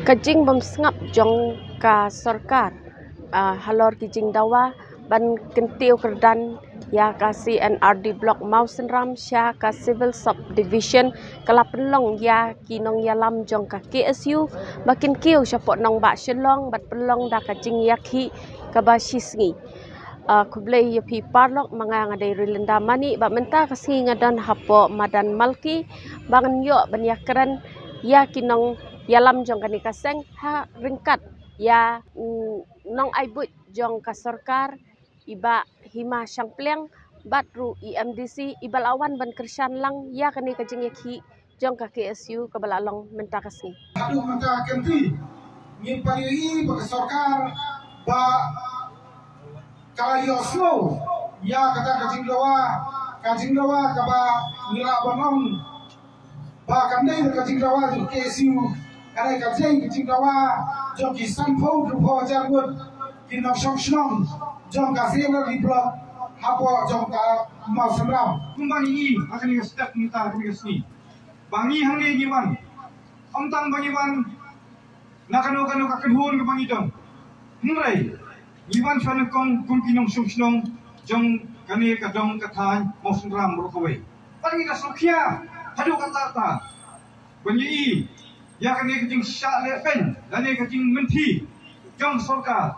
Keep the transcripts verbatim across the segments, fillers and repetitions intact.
Ka jingbymsngap jong ka sorkar, ah, halor ki jingdawa ban kyntiew kyrdan ïa ka C and RD Block Mawsynram sha ka Civil Subdivision ka la pynlong ïa ki nongïalam jong ka K S U ba kin kiew shapoh nongbah Shillong bad pynlong da ka jingïakhih kaba shisngi. Ah, khublei ïa phi paralok, ma nga nga dei Rilinda Mani, ba mynta ka sngi nga don hapoh madan Malki ba ngan ïoh ban ïakren ïa ki nongïalam jong kane ka seng ha ryngkat ïa u nongai buit jong ka sorkar, i Bah Hima Shangpliang, bad ruh i M D C iba la wan ban kyrshan lang ïa kane ka jingïakhih jong ka K S U kaba la long mynta ka sngi. Haduh mynta ka kynti ngim pat ïohi ba ka sorkar ba ka la ïohsngew ïa kata ka jingdawa, ka jingdawa kaba ngi lah ban ong ba kam dei ka jingdawa jong K S U, ka dei ka jing, ka jingdawa jong ki sanphew hynriewphew hajar ngut ki nongshong shnong jong ka C and RD Block hapoh jong ka Mawsynram. Kumba ngi i ha kane ka step mynta ha kane ka sngi, ba ngi hangne ngi wan, ym tang ba ngi wan na kano kano ka kynhun kaba ngi don, hynrei ngi wan sha nyngkong kum ki nongshong shnong jong kane ka dong ka thaiñ Mawsynram baroh kawei. Bad ngi da sngewkhia haduh katta katta ba ngi i ïa kane ka jingshah lehbeiñ lane ka jingmynthi jong sorkar,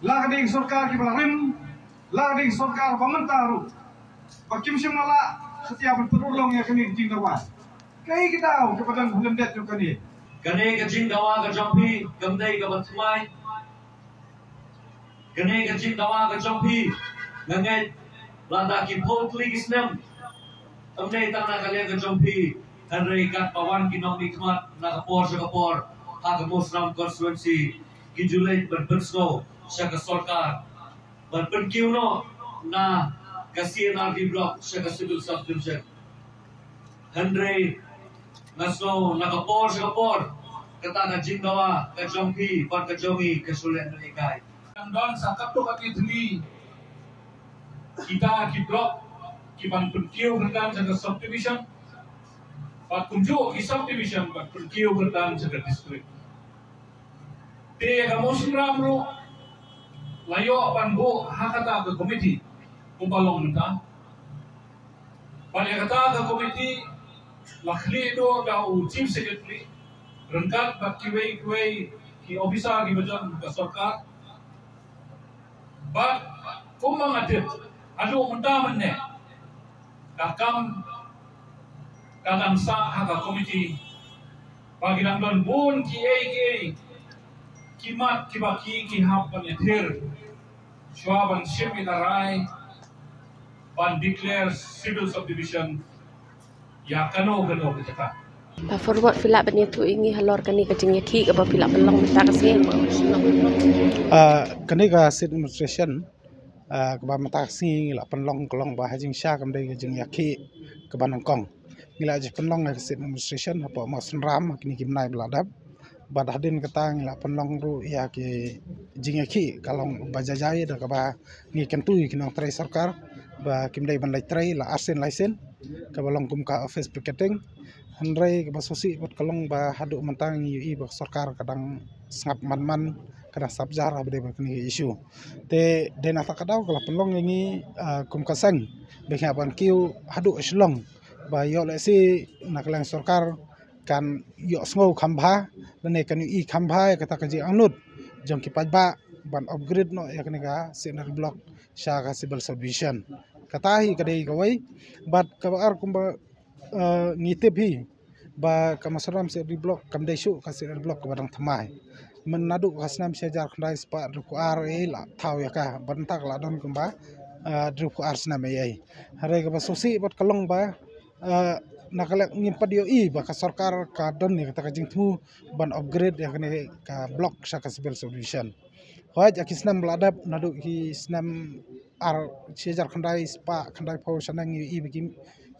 la ka dei sorkar kiba la rim, la ka dei sorkar ba mynta ruh ba kim shym la lah satia ban pynurlong ïa kane ka jingdawa. Kaei ka daw kaba dang lyndet jong kane? Kane ka jingdawa ka jong phi kam dei kaba thymmai. Kane ka jingdawa ka jong phi nga ngeit lada ki phew tylli ki snem, ym dei tang na ka liang ka jong phi, hynrei katba wan ki nongmihkhmat na ka por sha ka por ha ka Mawsynram constituency, ki ju leit ban pynsngew sha ka sorkar ban pynkiew noh na ka C and RD Block sha ka Civil Subdivision. Hynrei nga sngew na ka por sha ka por kata ka jingdawa ka jong phi bad ka jong ngi ka shu leh na ikai. Nang don sa katto katne tylli kita ki block ki ban pynkiew kyrdan sha ka subdivision, bad kumjuh ki subdivision ban pynkiew kyrdan sha ka district. Te ka Mawsynram ruh la ïoh ban buh ha kata ka komiti kumba long mynta. Bad ïa kata ka komiti la khlieh duh da u chief secretary ryngkat bad kiwei kiwei ki officer kiba jon ka sorkar. Bad kumba nga tip haduh mynta mynne ka kam ka dang sah ha ka komiti ba ki dang don bun kiei kiei ki mat kiba ki ki hap ban ïathir shuwa ban shim ïa ka rai ban declare civil subdivision ïa kano kano ka jaka. Ba forward phi lah ban ïathuh ïa ngi halor kane ka jingïakhih kaba phi lah pynlong mynta ka sngi. Ah, kane ka seat administration, ah, kaba mynta ka sngi ngi lah pynlong ka long ba ha jingshisha kam dei ka jingïakhih kaba nyngkong. Ngi lah ju pynlong ka seat administration hapoh Mawsynram ha kine ki bnai ba la dep. Bad hadien kata ngi lah pynlong ruh ïa ki jingïakhih ka long ba jai jai da kaba ngi kyntu ïa ki nongtrei sorkar ba kim dei ban leit trei la arsien laisien, kaba long kum ka office picketing. Hynrei kaba sngewsih bad ka long ba haduh mynta ngi ïohi ba ka sorkar ka dang sngap man man, ka dang sngap jar haba dei bad kane ka issue. Te dei na kata ka daw ka la pynlong ïa ngi, ah, kum ka seng ba ngi hap ban kiew haduh Shillong ba ïoh lehse na ka liang sorkar kan ïohsngew kham bha lane kan ïohi kham bha ïa kata ka jingangnud jong ki paidbah ban upgrade noh ïa kane ka C and RD Block sha ka civil subdivision. Kata hi ka dei kawei. Bad kaba ar kumba, eh, ngi tip hi ba ka Mawsynram C and RD Block kam dei shuh ka C and RD Block kaba dang thymmai. Myn naduh ka snem shi hajar khyndai spah hynriewphew ar ei la thaw ïa ka, bad mynta ka la don kumba, eh, hynriewphew ar snem ei ei. Hynrei kaba sngewsih bad ka long ba, eh, na ka liang ngim pat ïohi ba ka sorkar ka don ïa kata ka jingthmu ban upgrade ïa kane ka block sha ka civil subdivision. Hooid, ha ki snem ba la dep, naduh ki snem ar, shi hajar khyndai spah khyndaiphew shaneng ngi ïohi ba ki,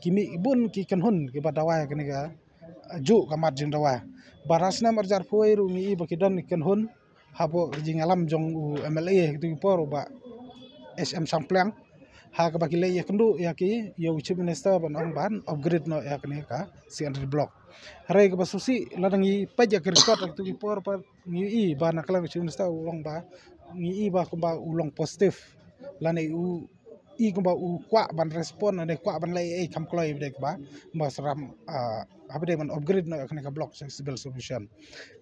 ki mih bun ki kynhun kiba dawa ïa kane ka, eh, juh ka mat jingdawa. Bad ha snem ar hajar phew wei ruh ngi ïohi ba ki don ki kynhun hapoh ka jingïalam jong u M L A ha kito ki por, u Bah H M Shangpliang. ha kaba ki leh ïakynduh ïa ki, ïa u Chief Minister ban ong ban upgrade noh ïa kane ka C and RD Block. Hynrei kaba sngewsih lada ngi peit ïa ki record ha kitu ki por pat ngi ïohi ba na ka liang u Chief Minister u ong ba ngi ïohi ba kumba u long positive lane u ïohi kumba u kwah ban respond lane kwah ban leh ei ei kham kloi ba dei kaba Mawsynram, ah, haba dei ban upgrade noh ïa kane ka block sha civil sub-division.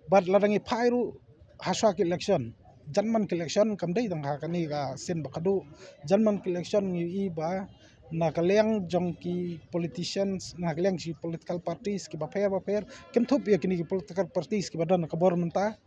Bad lada ngi phai ruh ha shuwa ki election, jan man ki election kam dei tang ha kane ka sien ba khadduh, jan man ki election ngi ïohi ba na ka liang jong ki politicians, na ka liang ki political parties kiba pher ba pher, kim thup ïa kine ki political parties kiba don ha ka bor mynta,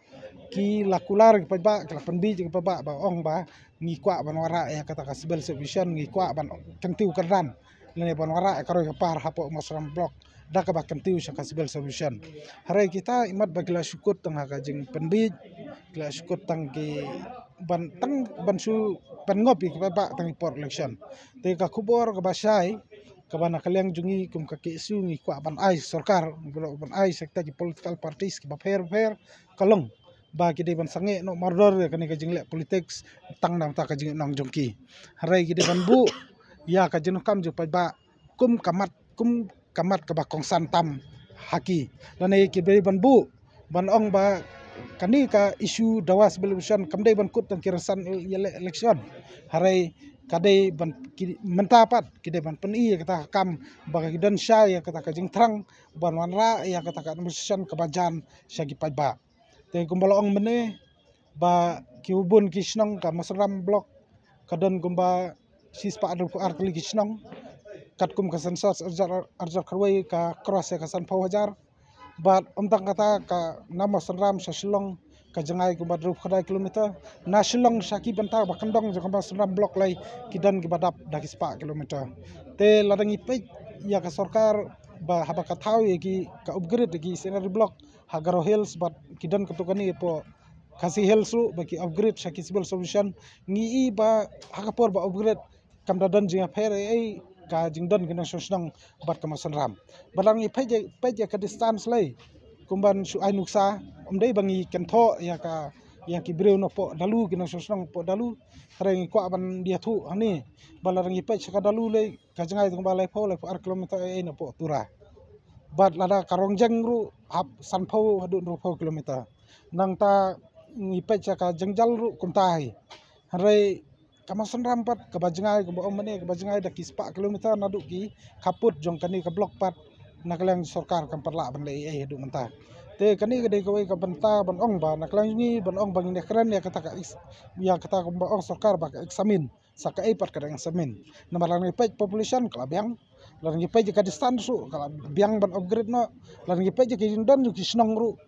ki la kular ki paidbah, ki la pynbeit ki paidbah ba ong ba ngi kwah ban wanrah ïa kata ka civil sub-division, ngi kwah ban kyntiew kyrdan lane ban wanrah ïa ka roi ka par hapoh Mawsynram block da kaba kyntiew sha ka civil sub-division. Hynrei kita imat ba ki la shu kut tang ha ka jingpynbeit, ki la shu kut tang ki ban tang ban shu pynngop ïa ki paidbah tang ki por election. Te ka khubor kaba shai kaba na ka liang jong ngi kum ka KSU ngi kwah ban ai sorkar, ngi kwah ban ai sha kita ki political parties kiba pher pher ka long ba ki dei ban sangeh noh mardor ïa kane ka jingleh politics tang na bynta ka jingim jong ki. Hynrei ki dei ban buh ïa ka jingdonkam jong paidbah kum ka mat, kum ka mat kaba kongsan tam ha ki. Lane ki dei ban buh ban ong ba kane ka issue dawa civil sub-division kam dei ban kut tang ki rynsan ïaleh election. Hynrei ka dei ban ki, mynta pat ki dei ban pyni ïa kata ka kam ba ki don shai ïa kata ka jingthrang ban wanrah ïa kata ka administration kaba jan sha ki paidbah. Te kumba la ong mynne ba ki bun ki shnong ka Mawsynram block ka don kumba shispah arphew ar tylli ki shnong. Katkum ka census arhajar, arhajar khatwei ka cross ïa ka sanphew hajar. Bad ym tang kata, ka na Mawsynram sha Shillong ka jngai kumba arphew khyndai kilometer. Na Shillong sha ki bynta ba kyndong jong ka Mawsynram block lei ki don kiba dap da ki spah kilometer. Te lada ngi peit ïa ka sorkar ba haba ka thaw ïa ki, ka upgrade ïa ki C and RD block ha Garo Hills bad ki don katto katne hapoh Khasi Hills ruh ba ki upgrade sha ki civil sub-division. Ngi i ba ha ka por ba upgrade kam da don jingïapher ei ei ka jingdon ki nongshong shnong bad ka Mawsynram. Ba lada ngi peit ïa, peit ïa ka distance lei kumban shu ai nuksa, ym dei ba ngi kynthoh ïa ka, ïa ki briew napoh Dalu, ki nongshong shnong napoh Dalu. Hynrei ngi kwah ban ïathuh hangne ba lada ngi peit sha ka Dalu lei ka jngai tang ba laiphew, laiphew ar kilometer ei ei napoh Tura. Bad lada ka Rongjeng ruh hap sanphew haduh hynriewphew kilometer. Nangta ngi peit sha ka Jengjal ruh kumta hi. Hynrei ka Mawsynram pat kaba jngai, kaba ong mynne kaba jngai da ki spah kilometer naduh ki khappud jong kane ka block pat na ka liang sorkar kam pat lah ban leh ei ei haduh mynta. Te kane ka dei kawei ka bynta ban ong ba na ka liang ngi ban ong ba ngin ïakren ïa kata ka ex-, ïa kata kaba ong sorkar ba ka examine. Sa kaei pat ka dang examine. Namar lada ngi peit population ka la biang. Lada ngi peit ka distance ruh ka la biang ban upgrade noh. Lada ngi peit ki jingdon jong ki shnong ruh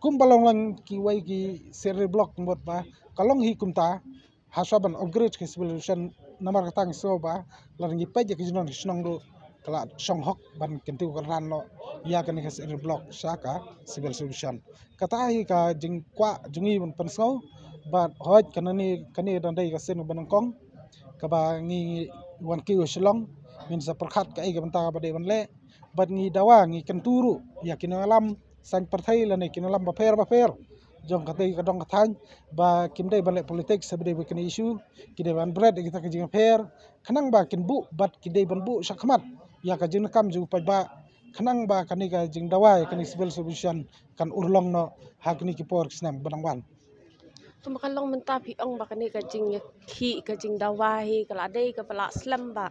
kumba long lang kiwei ki C and RD block mut ba ka long hi kumta. Ha shuwa ban upgrade ki civil sub-division namar kata ngi sngew ba lada ngi peit ki jingdon ki shnong ruh ka la shong hok ban kyntiew kyrdan noh ïa kane ka C and RD block sha ka civil sub-division. Kata hi ka jingkwah jong ngi ban pynsngew. Bad hooid kane, kane dang dei ka sien ba nyngkong kaba ngi wan kiew Shillong, ngin sa pyrkhat kaei ka bynta kaba dei ban leh. Bad ngi dawa, ngi kyntu ruh ïa ki nongïalam saiñ pyrthei lane ki nongïalam bapher bapher jong katei ka dong ka thaiñ ba kim dei ban leh politics ha ba dei ba kane issue, ki dei ban bret ïa kita ki jingïapher khnang ba kin buh bad ki dei ban buh shakhmat ïa ka jingdonkam jong u paidbah khnang ba kane ka jingdawa ïa kane civil sub-division kan urlong noh ha kine ki por ki snem ba dang wan. Kumba ka long mynta phi ong ba kane ka jingïakhih ka jingdawa hi ka la dei kaba la slem ba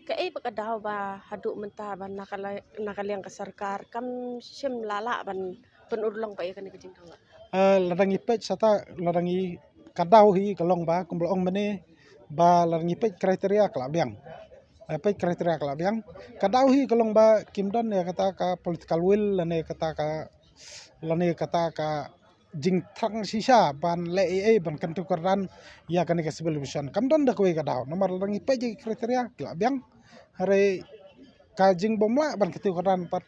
kaei pat ka daw ba haduh mynta ba na ka la-, na ka liang ka sorkar kam shym la lah ban pynurlong pat ïa kane ka jingdawa. Eh, lada ngi peit sata, lada ngi, ka daw hi ka long ba kumba la ong mynne ba lada ngi peit criteria ka la biang. Eh, peit criteria ka la biang. Ka daw hi ka long ba kim don ïa kata ka political will lane kata ka, lane kata ka jingthrang shisha ban leh ei ei ban kyntiew kyrdan ïa kane ka civil sub-division. Kam don da kawei ka daw. Namar lada ngi peit ïa ki criteria ki la biang. Hynrei ka jingbymlah ban kyntiew kyrdan pat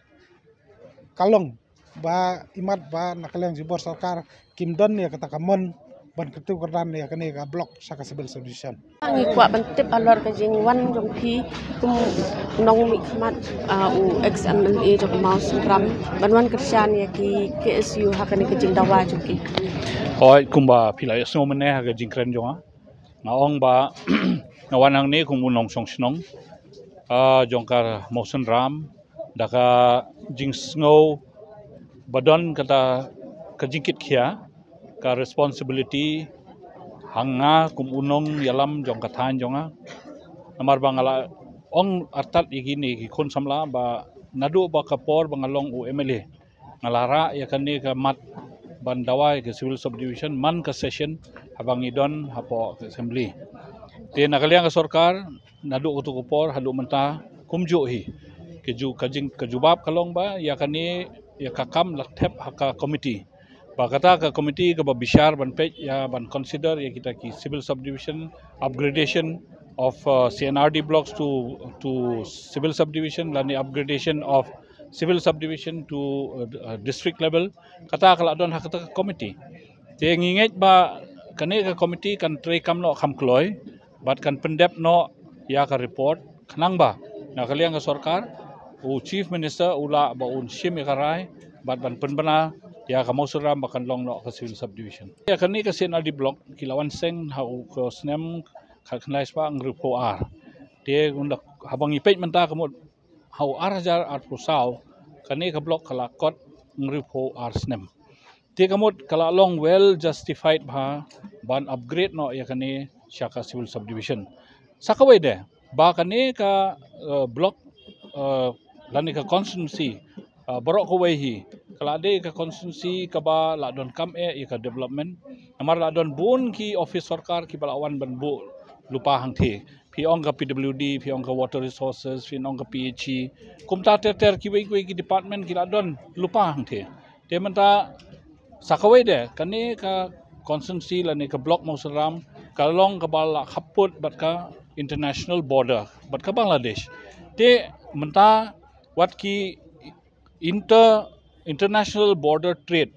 ka long ba imat ba na ka liang jubor sorkar kim don ïa kata ka mon ban kyntiew kyrdan ïa kane ka block sha ka civil sub-division. Ngi kwah ban tip halor ka jingwan jong phi kum u nongmihkhmat, ah, u ex MLA jong ka Mawsynram ban wan kyrshan ïa ki KSU ha kane ka jingdawa jong ki. Hooid, kumba phi la ïohsngew mynne ha ka jingkren jong nga, nga ong ba Nga wan hangne kum u nongshong shnong, ah, jong ka Mawsynram, da ka jingsngew ba don kata ka jingkitkhia, ka responsibility ha nga kum u nongïalam jong ka thaiñ jong nga. Namar ba nga la ong artat ïa kine ki khun samla ba naduh ba ka por ba nga long u M L A, nga la rah ïa kane ka mat ban dawa ïa ka civil subdivision man ka session haba ngi don hapoh ka assembly. Te na ka liang ka sorkar, naduh kato ka por haduh mynta kumjuh hi. Ka ju-, ka jing-, ka jubab ka long ba ïa kane, ïa ka kam la thep ha ka committee. Ba kata ka committee kaba bishar ban peit ïa ban consider ïa kita ki civil subdivision, upgradation of, uh, C and R D blocks to, to civil subdivision, lane upgradation of civil subdivision to, uh, uh, district level. Kata ka la don ha kata ka committee. Te ngi ngeit ba kane ka committee kan treikam noh kham kloi bad kan pyndep noh ïa ka report, khnang ba na ka liang ka sorkar, u Chief Minister u lah ba un shim ïa ka rai bad ban pynbna ïa ka Mawsynram ba kan long noh ka civil subdivision. Ïa kane ka C and R D block ki la wan seng ha u ka snem khatkhyndai spah hynriewphew ar. Te ynda haba ngi peit mynta ka mut ha u ar hajar arphew saw, kane ka block ka la kot hynriewphew ar snem. Te ka mut ka la long well justified bha ban upgrade noh ïa kane sha ka civil subdivision. Sa kawei de ba kane ka, uh, block, uh, lane ka constituency, uh, baroh kawei hi ka la dei ka constituency kaba la donkam eh ïa ka development. Namar la don bun ki office sorkar kiba la wan ban buh lypa hangtei. Phi ong ka P W D, phi ong ka Water Resources, phi ong ka P H E. Kumta ter ter kiwei kiwei ki department ki la don lypa hangtei. Te mynta sa kawei de kane ka constituency lane ka block Mawsynram ka long kaba la khappud bad ka international border bad ka Bangladesh. Te mynta wat ki inter, international border trade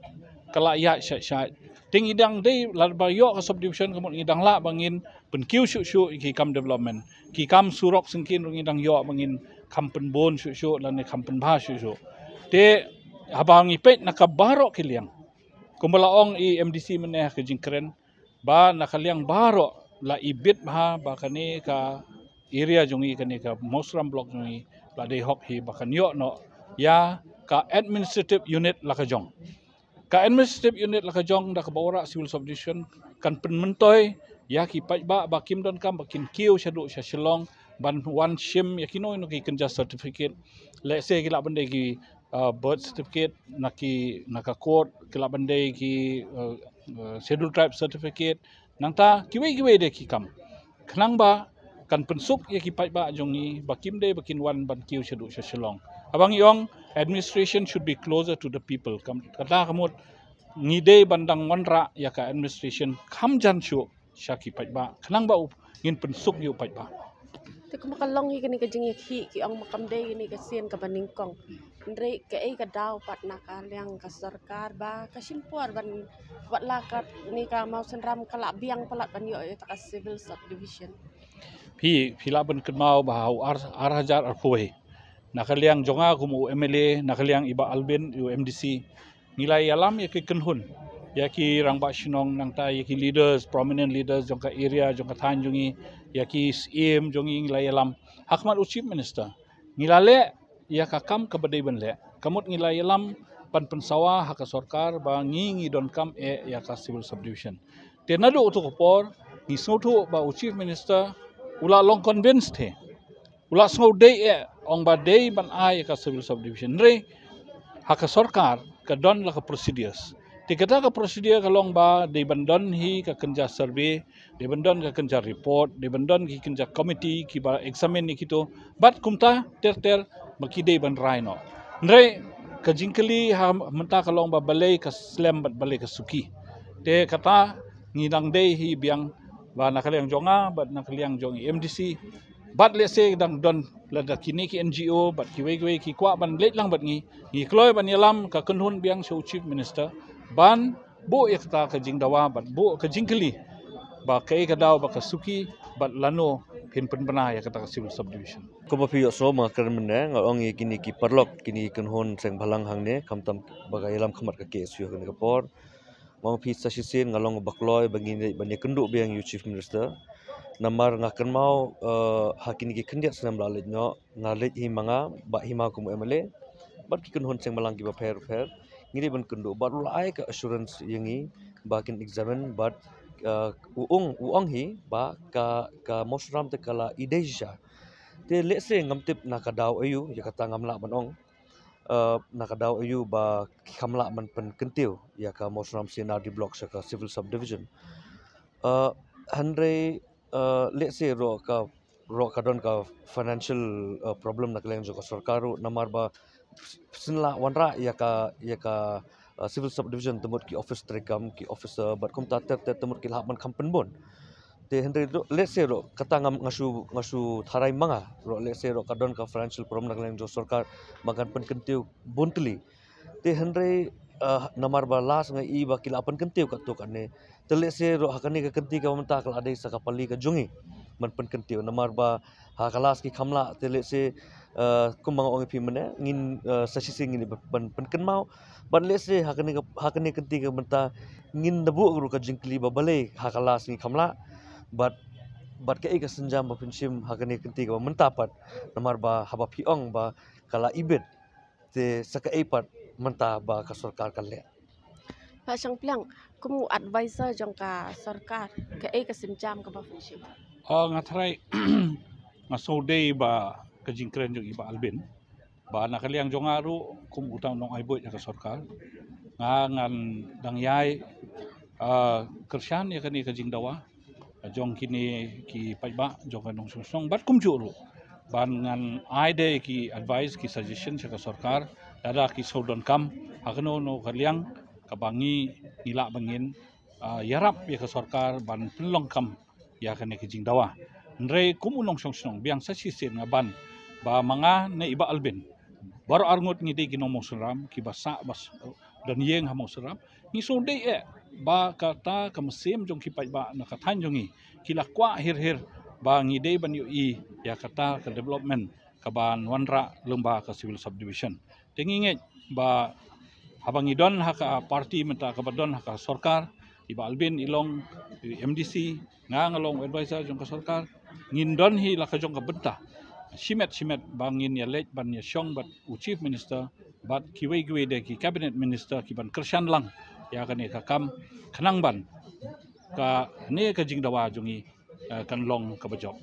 ka la ïaid shait shait. Te ngi dang dei lada ba ïoh ka subdivision ka mut ngi dang lah ba ngin pynkiew shuh shuh ïa ki kam development. Ki kam surok syngkien ruh ngi dang ïoh ba ngin kham pynbun shuh shuh lane kham pynbha shuh shuh. Te haba ngi peit na ka baroh ki liang, kumba la ong i M D C mynne ha ka jingkren, ba na ka liang baroh la ibit bha ba kane ka area jong ngi, kane ka Mawsynram block jong ngi la dei hok hi ba kan ïoh noh ïa ka administrative unit la ka jong. Ka administrative unit la ka jong da kaba wanrah civil subdivision kan pynmyntoi ïa ki paidbah ba kim donkam ba kin kiew shaduh sha Shillong ban wan shim ïa kino kino ki kynja certificate. Lehse ki lah ban dei ki, uh, birth certificate na ki, na ka court, ki lah ban dei ki, uh, uh, schedule tribe certificate. Nangta kiwei kiwei de ki kam, khnang ba kan pynsuk ïa ki paidbah jong ngi ba kim dei ba kin wan ban kiew shaduh sha Shillong. Haba ngi ong administration should be closer to the people, kata ka mut ngi dei ban dang wanrah ïa ka administration kham jan shuh sha ki paidbah, khnang ba u, ngin pynsuk ïa u paidbah. Te kumba ka long hi kane ka jingïakhih, ki ong ba kam dei kane ka sien kaba nyngkong. Hynrei kaei ka daw pat na ka liang ka sorkar ba ka shim por ban, wat la kane ka Mawsynram ka la biang palat ban ïoh ïa ka civil subdivision? Phi, phi lah ban kynmaw ba ha u ar, ar hajar arphew wei, na ka liang jong nga kum u M L A, na ka liang i Bah Albin, u M D C, ngi la ïalam ïa ki kynhun, ïa ki rangbah shnong, nangta ïa ki leaders, prominent leaders jong ka area, jong ka thaiñ jong ngi, ïa ki syiem jong ngi, ngi la ïalam ha khmat u Chief Minister. Ngi la leh ïa ka kam kaba dei ban leh, ka mut ngi la ïalam ban pynsawa ha ka sorkar ba ngi, ngi donkam eh ïa ka civil subdivision. Te naduh kato ka por ngi sngewthuh ba u Chief Minister u la long convinced hi, u la sngew dei eh, ong ba dei ban ai ïa ka civil subdivision. Hynrei ha ka sorkar ka don la ka procedures. Te kata ka procedure ka long ba dei ban don hi ka kynja survey, dei ban don ka kynja report, dei ban don ki kynja committee kiba examine ïa kito. Bad kumta ter ter ba ki dei ban rai noh. Hynrei ka jingkylli ha mynta ka long ba balei ka slem bad balei ka suki. Te kata ngi dang dei hi biang ba na ka liang jong nga bad na ka liang jong i M D C, bad lehse dang don lada kine ki N G O bad kiwei kiwei ki kwah ban leit lang bad ngi, ngi kloi ban ïalam ka kynhun biang sha u Chief Minister ban buh ïa kata ka jingdawa bad buh ka jingkylli ba kaei ka daw ba ka suki bad lano phin pynbna ïa kata ka civil subdivision. Kumba phi ïohsngew ma nga kren mynne, nga ong ïa kine ki paralok, kine ki kynhun seng bhalang hangne, khamtam ba ka ïalam khmat ka K S U ha kane ka por. Nga ong phi sa shisien nga long ba kloi ba ngin leit ban ïakynduh biang ïa u Chief Minister. Namar nga kynmaw, eh, ha kine ki khyndiat snem la leit noh, nga leit hi ma nga, bad hi ma kum u M L A, bad ki kynhun seng balang kiba pher pher, ngi dei ban kynduh, bad u la ai ka assurance ïa ngi, ba kin examine, bad, eh, u ong, u ong hi, ba ka, ka Mawsynram te ka la i dei shisha. Te lehse ngam tip na ka daw aïu, ïa kata ngam lah ban ong. Eh, na ka daw aïu ba ki kham lah ban pynkyntiew, ïa ka Mawsynram C and R D block sha ka civil subdivision. Eh, hynrei, eh, lehse ruh ka, ruh ka don ka financial, eh, problem na ka liang jong ka sorkar ruh, namar ba shen la wanrah ïa ka, ïa ka, eh, civil subdivision te mut ki office treikam, ki officer, bad kumta ter ter te mut ki la hap ban kham pynbun. Te hynrei ruh, lehse ruh, kata ngam, nga shu, nga shu tharai ma nga ruh, lehse ruh ka don ka financial problem na ka liang jong sorkar, ba kan pynkyntiew bun tylli. Te hynrei, eh, namar ba last nga i ba ki la pynkyntiew katto katne. Te lehse ruh ha kane ka kynti kaba mynta ka la dei sa ka pali ka jong ngi ban pynkyntiew, namar ba ha ka last ki kham lah, te lehse, eh, kumba nga ong ïa phi mynne, ngin, eh, sa shisien ngin ban pynkynmaw. Bad lehse ha kane ka, ha kane ka kynti kaba mynta ngin da buh ruh ka jingkylli ba balei ha ka last ngi kham lah. Bad, bad kaei ka sienjam ba phin shim ha kane ka kynti kaba mynta pat, namar ba haba phi ong ba ka la ibit, te sa kaei pat mynta ba ka sorkar ka leh. Bah Shangpliang, kum u advisor jong ka sorkar, kaei ka sienjam kaba phin shim? Ah, nga tharai, nga sngewdei ba ka jingkren jong i Bah Albin, ba na ka liang jong nga ruh kum uta u nongai buit ïa ka sorkar, nga ngan dang ïai, ah, kyrshan ïa kane ka jingdawa jong kine ki paidbah jong ka Nongshong Shnong, bad kumjuh ruh ban ngan ai de ki advice, ki suggestion sha ka sorkar, lada ki sngewdonkam ha kano kano ka liang kaba ngi, ngi lah ba ngin, ah, ïarap ïa ka sorkar ban pynlong kam ïa kane ka jingdawa. Hynrei kum u Nongshong Shnong, biang sa shisien nga ban, ba ma nga ne i Bah Albin, baroh arngut ngi dei ki nong Mawsynram, kiba sah ba s-, don ïing ha Mawsynram. Ngi sngewdei eh ba kata ka mynsiem jong ki paidbah na ka thaiñ jong ngi, ki la kwah hir hir ba ngi dei ban ïohi ïa kata ka development kaban wanrah lyngba ka civil subdivision. Te ngi ngeit ba haba ngi don ha ka party mynta kaba don ha ka sorkar, i Bah Albin i long i M D C, nga nga long advisor jong ka sorkar, ngin don hi la ka jong ka bynta shimet shimet ba ngin ïaleit ban ïashong bad u Chief Minister bad kiwei kiwei de ki Cabinet Minister kiban kyrshan lang ïa kane ka kam, khnang ban kane ka jingdawa jong ngi, eh, kan long kaba jop.